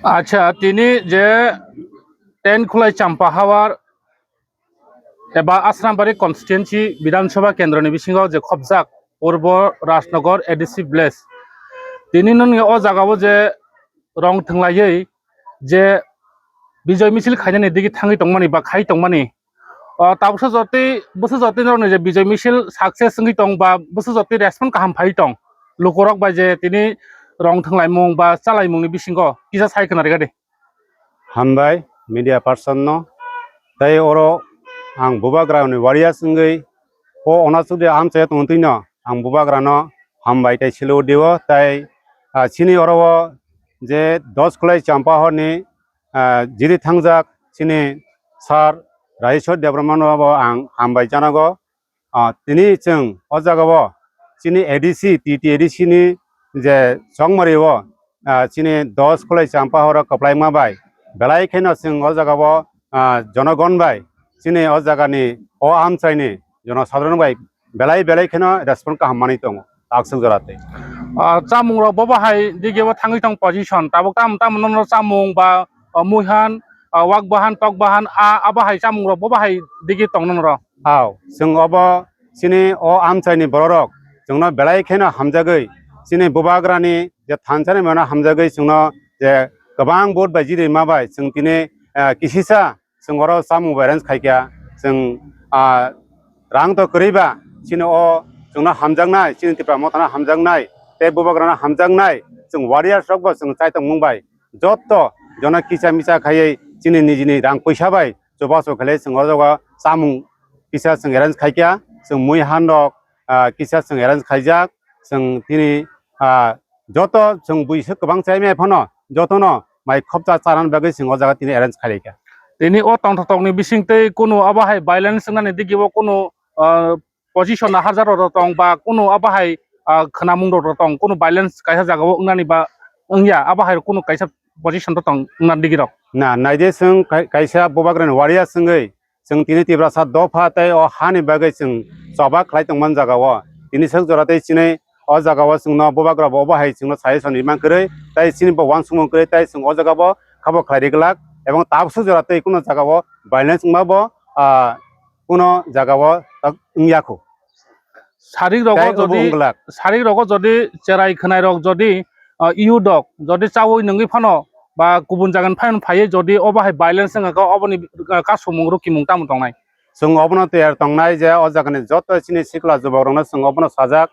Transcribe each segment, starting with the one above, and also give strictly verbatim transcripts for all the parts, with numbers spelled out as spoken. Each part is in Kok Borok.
Acha, tini je ten Khulai Champahawar eba Asrambari constituency Bidhan Sabha kendroni bisingo je khopjak Purbo Rajnagar A D C village, tini nini o jagao je rong thwnglaiwi je Bijoy misil khainani digi thangwi tongmani ba khai tongmani, o tabuksa jotwi bwsa jotwi norokni je Bijoy misil success wngwi tong ba bwsa jotwi respond kaham phaiwi tong lukurok bai je tini rong thwnglaimung ba chalaimungni bisingo kisa sai khna rega de. Hambai media person no. Tei oro ang bubagrani warias wngwi o Onasukdi amchai tongtwino ang bubagrano hambai tei silo dio. Tei, ah, chini oro o je dos Khulai Champahorni, ah, jiri thangjak chini sir Rajeswar Debbarmano bo ang hambai janago. Ah, tini chwng o jagao chini A D C, T T A D C ni je chongmari o, ah, chini dos Khulai Champahor o kwplaima bai belai kheno chwng o jagao, ah, jonogon bai chini o jagani o amchaini jonosadharon bai belai belai kheno respond kaham manwi tongo takswk jora tei. Ah, chamung rok bo bahai dige bo thangwi tong position, tabuk tam tam nono chamung ba, ah, muihan, ah, wak bahan, tok bahan, ah, abo hai chamung rok bo bahai dige tong nono rok. Hao, chwng obo chini o amchaini bororok chwngno belai kheno hamjagwi, chini bubagrani je thansa ni mano hamjagwi chwngno je kwbang vote bai jiri ma bai chwng tini, ah, kisisa chwng oro chamung bai arrange khaikha. Chwng, ah, rang to kwrwi ba chini o chwngno hamjaknai, chini Tipra Mothano hamjaknai, tei bubagrano hamjaknai, chwng warriors rok bo chwng chai tongmung bai jotto jono kisa misa khaiwi chini nijini rang puisa bai chubachu khlai chwng o jaga chamung kisa chwng arrange khaikha, chwng mui han rok, ah, kisa chwng arrange khaijak, chwng tini, ah, joto chwng buiswk kwbang chaimai phano jotono mai khopcha charani bagwi chwng o jaga tini arrange khailaikha. Tini o tongthok tongni bising tei kunu abo hai violence wngnani digi bo kunu, ah, position naharjak rok tong ba kunu abo hai, ah, khwnamung rok tong, kunu violence kaisa jagao wngnani ba wngya, abo hai kunu kaisa position rok tong wngna digi rok? Na, naide chwng kai-, kaisa bubagrani warriors wngwi chwng tini Tiprasa dopha tei o hani bagwi chwng choba khlai tongmani jagao tini swk jora tei chini o jagao chwngno bubagra bo obo hai chwngno suggestion rimang kwrwi tei chini bo uansukmung kwrwi tei chwng o jagao khabo khlai ri glak ebong tabuksa jora tei kunu jagao violence wngma bo, ah, kuno jagao tak wngya kho. Sarik rogo tei obo jodi, wngglak. Sarik rogo jodi cherai khwnai rok jodi, ah, iyu dok jodi chawi nungwi phano ba kubun jagan phaino phaiwi jodi obo hai violence wngkha khe oboni, ah, kasumung rukimung tamo tongnai? Chwng obono tiyar tongnai je o jagani joto chini sikla jubok rokno chwng obono sajak,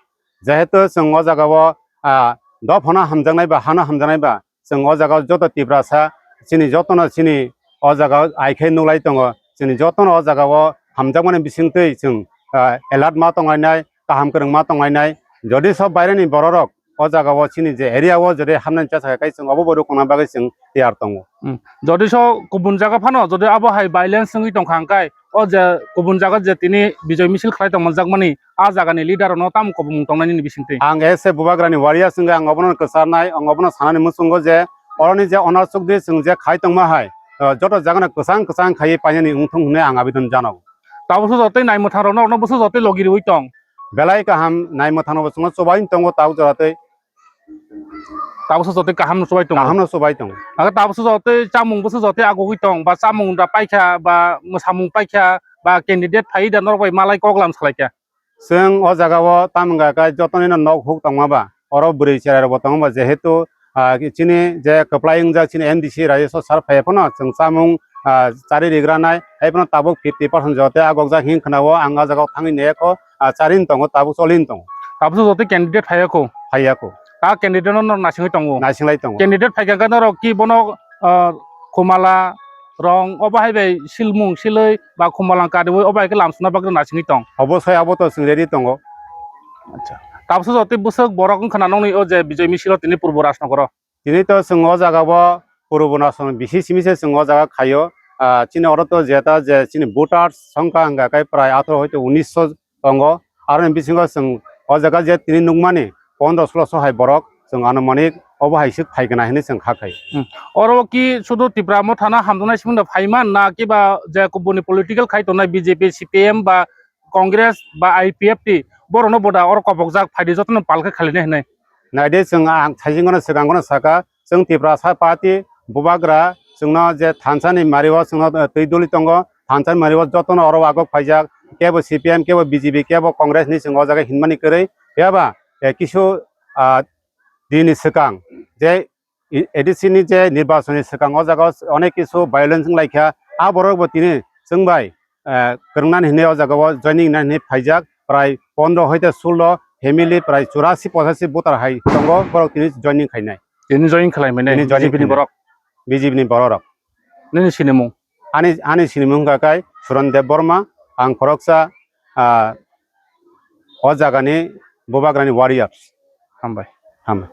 jehetu chwng o jagao, ah, dophano hamjaknai ba hano hamjaknai ba, chwng o jaga o joto Tiprasa chini jotono chini o jaga o ai khe nuklai tongo. Chini jotono o jaga o hamjakmani bisingtwi chwng, ah, alert ma tonglainai, kaham kwrwng ma tonglainai. Jodi so baireni bororok o jaga o chini je area o jodi hamnani chasa khai chwng obo bo rukungna bagwi chwng tiyar tongo. Hmm. Jodi so kubun jaga phano jodi abo hai violence wngwi tongkha hwnkhe o je kubun jaga je tini Bijoy misil khlai tongma jakmani, ah jagani leader rokno tamo kubun tongnaini bisingtwi? Ang S A Bubagrani warriors wngwi ang obono kwcharnai, ang obono sanani muchungo je oroni je Onasukdi chwng je khai tongma hai, ah, joto jagano kwchang kwchang khaiwi painani wngthung hwnwi ang abidon janago. Tabuksa jotoi naimwthang rokno, rokno bwsa jotoi logi riwi tong. Belai kaham naimwthang rokbo chwngno chubaui tongo tabuk jora tei. Tabuksa jotoi kaham no chubai tongo. Kaham no chubai tongo. Aga tabuksa jotoi chamung bwsa jotoi agugwi tong, ba chamung da paikha, ba mwsamung paikha, ba candidate phai da norok bai malai kok lam salaikha. Chwng o jaga o tamo wngkha khe jotoni no nok huk tongma ba, oro bwrwi cherai rok bo tongo ba, jehetu, ah, chini je kwplai wngjak chini M D C Rajeswar sir phai phano chwng chamung, ah, chari rigranai, hai phano tabuk fifty percent jote agokjak hin khna o ang o jaga o thangwi nai kho, ah, chari tongo, tabuk choli tongo. Tabuksa jote candidate phai kho? Phai kho. Ta candidate no naisingwi tongo? Naisinglai tongo. Candidate phai kha norok ki bono, ah, khumala, rong obo hai bai silmung silwi ba khumala kariwi obo hai khe lamsuna bagwi naisingwi tong. Obosai abo to chwng ready tongo. Acha. Tabuksa jotoi bwswk borok wngkha na nokni o je Bijoy misil o tini Purbo Rajnagar o? Tini to chwng o jaga o Purbo Rajnagar bisi simi se chwng o jaga khaio. Ah, chini oro to jeta je chini voters songkha hwnkha khe prai atharo hoito unisho tongo. Aroni bisingo chwng o jaga je tini nukmani pondro solo so hai borok chwng anumanik obo hai swk phai gana hinwi chwng kha khai. Hmm. Oro ki sudu Tipra Mothano hamjaknai simi no phaiman na kiba je kubuni political khai tongnai B J P, C P M ba Congress ba I P F T borokno boda oro kopokjak phaidi jotono pal khe khalinai hinwi? Naidi chwng ang thaisingono swkangono saka chwng Tiprasa party bubagra chwngno je thansa ni mari o chwngno, eh, twi duli tongo, thansa ni mari o jotono oro wagok phaijak, kebo C P M, kebo B J P, kebo Congress ni chwng o jaga hinmani kwrwi, phiya ba, eh, kisu, ah, dini swkang je i-, A D C ni je nirbachon ni swkang o jaga o onek kisu violence wng lai kha, a borok bo tini chwng bai, eh, kwrwngnani hinwi o jaga o joining nani hinwi phaijak, prai pondro hoite sullo family, prai churasi pochasi voter hai tongo, borok tini joining khainai. Tini joining khlai mani Tini joining B J P ni khainai. Borok. B J P ni borok rok. Nini sinimung? Ani, ani sinimung wngkha khe Suran Deb Borma, ang khoroksa, ah, o jagani bubagrani warriors. Hambai. Hambai.